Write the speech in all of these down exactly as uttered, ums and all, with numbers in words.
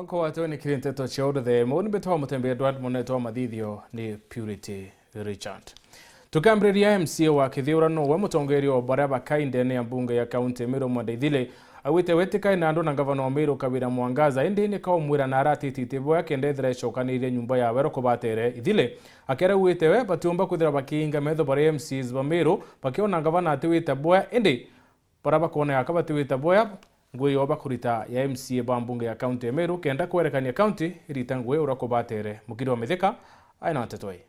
Nkogwatwe ni kiri nteto cia uruthe, mauni mbitwa mutembe Edward, munene wa mathithio ni Purity Richard. Tukambiriria, M C A wa Kithiura nowe mutongeria wa baria bakai ndene ya mbunge ya kaunti ya Meru Mwenda Ithile, augite we tikai na andu na ngavana wa Meru Kawira Mwangaza, indi ni kaumwira na aratitite bwe akenda ethira ecokanirie nyumba yawe rokobatere Ithile. Akera augite we batiumba kwithira bakiinga metho baria M C As ba Meru bakiona ngavana atiwite bwe, indi baria bakwoneka ka batiwite bwe, ngui yoo bakurita ya M C A ba mbunge ya kaunti ya Meru kenda kwerekania kaunti irita ngui uria kubatere. Mukiri wa Mithika aina nteto ii.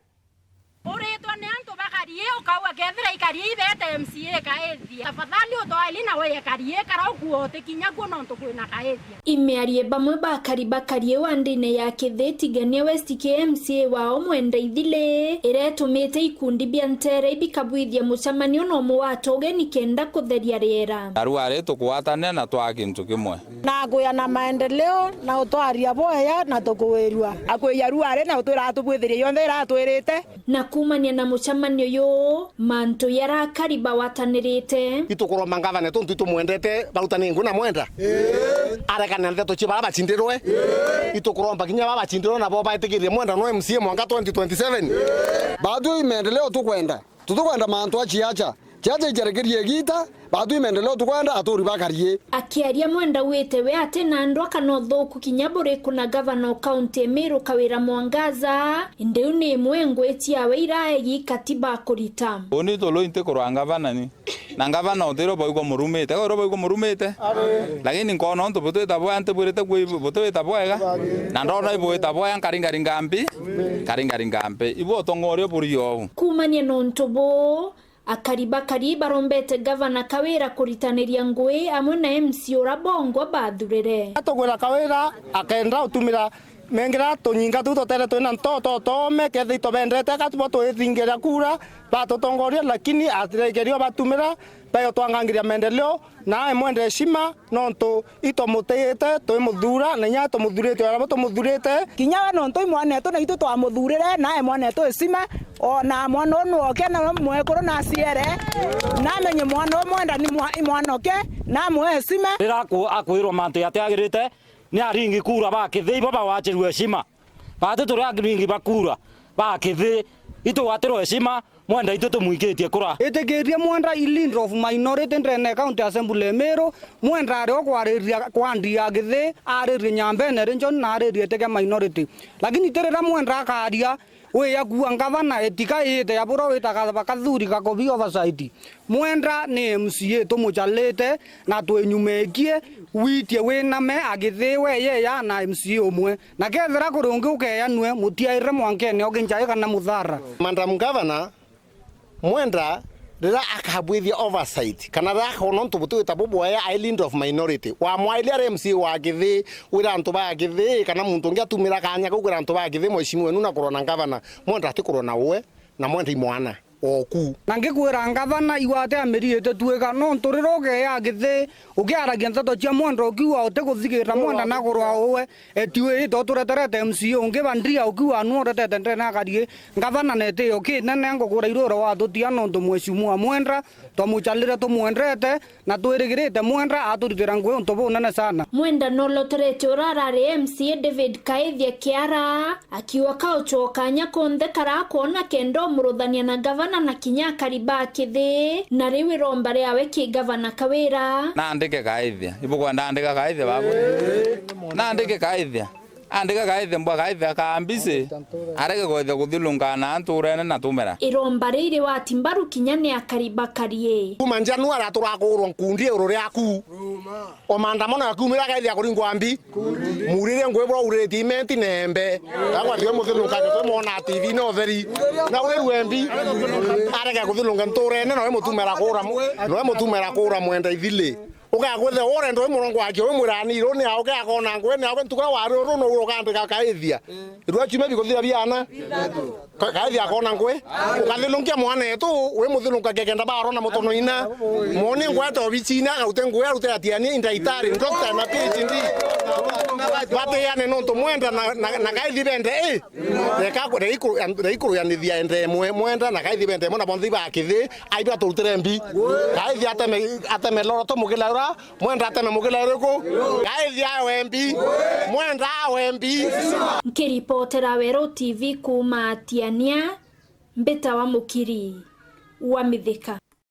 Uritwa ni antu bakarie, ukauga kethira ikarie ibete M C A ikaithia. Tafadhali utwaili na weye karie, kara ukua utikinya kuo nontu kwina kaithia. Imiarie bamwe bakari bakarie wa ndine ya Kithitigania West ki M C A wao Mwenda Ithile iretumite ikundi bia ntere ibikabwithia mucemanio nomwe wa tugeni kenda kutheria riera. Aruari tukugwatanira na twaa kintu kimwe. Na kuya na maendeleo na utwaria bwega na tukuwirua. Akwiya aruari na utwira atubwithirie yonthe iratwirite. Na kuumania na mucemanio uyu, mantu jaria akari bawatanirite. Itukuromba ngavana tontu itumwendete, barutane ngu na Mwenda. Arekane na ndeto cia bara bacindirwe. Itukuromba kinya bara bacindirwe nabo baitikirie Mwenda no M C A mwanka twenty twenty-seven. Batwi maendeleo tukwenda. Tutikwenda mantu a ciaca. Ciaca ijarekerie igita, batwi maendeleo tukwenda aturi bakarie. Akiaria Mwenda augite we ati na ndwaka na uthuku kinya buriku na gavana o kaunti ya Meru Kawira Mwangaza, indi iu ni imwe ngui ciawe iraegi katiba kurita. Uni tulu inti kurwa ngavana ni. Na ngavana utiro baigwa murumite. Ega utiro baigwa murumite? Lakini nkona untu butwita bwega, ntibwirite kwi butwita bwega. Na ndona ibwita bwega, nkaringaringa mbi, nkaringaringa mbi. Ibu utongoria buri ou. Kuumania na untu buu, akari bakari barombete gavana Kawira kuritaniria ngui amwe na M C A uria bongwa bathurire. Atugwira Kawira akenda utumira mengira tunyinga tuu tutere twina ntoto tome, kethira itobendete, akatuba twithingira kura, batutongoria, lakini atirekerio batumira, bayo twangangiria maendeleo, na ae Mwenda heshima, nontu itomutiyite, twimuthura, na inya tumuthurite, arabo tumuthurite. Kinya we nontu i mwanetu, na itu twamuthurire, na ae mwanetu heshima, o na mwana uu nwoke, na we mwekuru na aciere, na amenye mwana uu Mwenda ni mwa-, i mwanoke, na amwe heshima. Rira aku-, akwirwa mantu jatiagirite, ni aringi kura ba Kithii ibo bagwacirue heshima. Bati turi aringi ba kura ba Kithii, itugwatirwe heshima, Mwenda itu tumwikitie kura. Itikirie Mwenda i leader of minority ndene ya County Assembly ya Meru. Mwenda ari o kwariria kwandi ya Kithii, aririe Nyambene region na aririe itike minority. Lakini ti riria Mwenda akaria, wi ya kuua ngavana, itika iite ya bura witaga ba Kathuri Gakobi oversight. Mwenda ni M C A tumucalite na twinyumekie, witie winame agithiwe yeya na M C A umwe. Na kethira kuri ungi ukeyanue, mutiairire mwankene ugi njai kana muthara. Madam Governor, Mwenda riria akabwithia oversight, kana riria akona untu butiwita bubwaya ai leader of minority, wamwairia ari M C A wa Kithii, wira antu ba Kithii, kana muntu ungi atumira kanya kau kwira antu ba Kithii, mheshimiwa wenu na kurwa na ngavana, Mwenda atikurwa na uwe, na Mwenda i mwana oku. Na ngikwira ngavana, igwate amiriite tuika, nontu riria ugeya Kithii, ukiaragia nteto cia Mwenda ukiuga utikuthigira Mwenda na kurwa uwe, eti wiyite utureterete M C A ungi bandia ukiuga nu uretete ndene akari. Ngavana netio kinene ngukura irura watutia nontu mheshimiwa Mwenda twamucalire tumwendete na twirigirite Mwenda aturitira ngui untu bunene sana. Mwenda noloterete urarari M C A David Kaithia Kiara, akiuga kauchwa kanya konthe karakwona kenda umuruthania na gavana na kinya akari ba Kithii, na riu iromba riawe ki gavana Kawira. Nandike Kaithia. Ibukwenda andika Kaithia babu? Nandike Kaithia. Andika Kaithia mbwa Kaithia kambisi. Arege kwithia kuthilunga na nturene na tumera. Iromba riri wati mbaru kinya ni akari bakarie. Kuma Januari aturakurwa nkundi iguru riaku. O maandamano yakiumira Kaithia kuringwa mbi. Murire ngui bura uriritie imenti na embe. Agwa tio muthilunga tio mwona T V no theri. Na urirwe mbi. Arege kuthilunga nturene no mutumera kura mu-, no mutumera kura Mwenda Ithili. Ugakwithira urenda wi murongo wa kio wi mwirani iruni yao, ugakwona ngui ni yao, ntuku ya wari uru no uro ukandika Kaithia. Irua ciumia bikuthira biana. Ka-, Kaithia akona ngui. Ukathilunkia mwana etu, wi muthilunka kekenda barona mutono ina. Moni ngwete obicini, akaute ngui, arute atiania indaitari, doctor na P H D. Batiane nontu Mwenda na, na, na Gaithi bende i. Reka ku-, reka iku-, reka ikuruyanithia ende imwe, Mwenda na Gaithi bende imwe, na bonthe ibakithi, aibe aturutire mbi. Gaithi ateme, ateme loro to mugila ura, Mwenda ateme mugila uriku? Gaithi awe mbi. Mwenda awe mbi. Nkiripotera Weru T V kuuma Tiania, mbita wa Mukiri wa Mithika.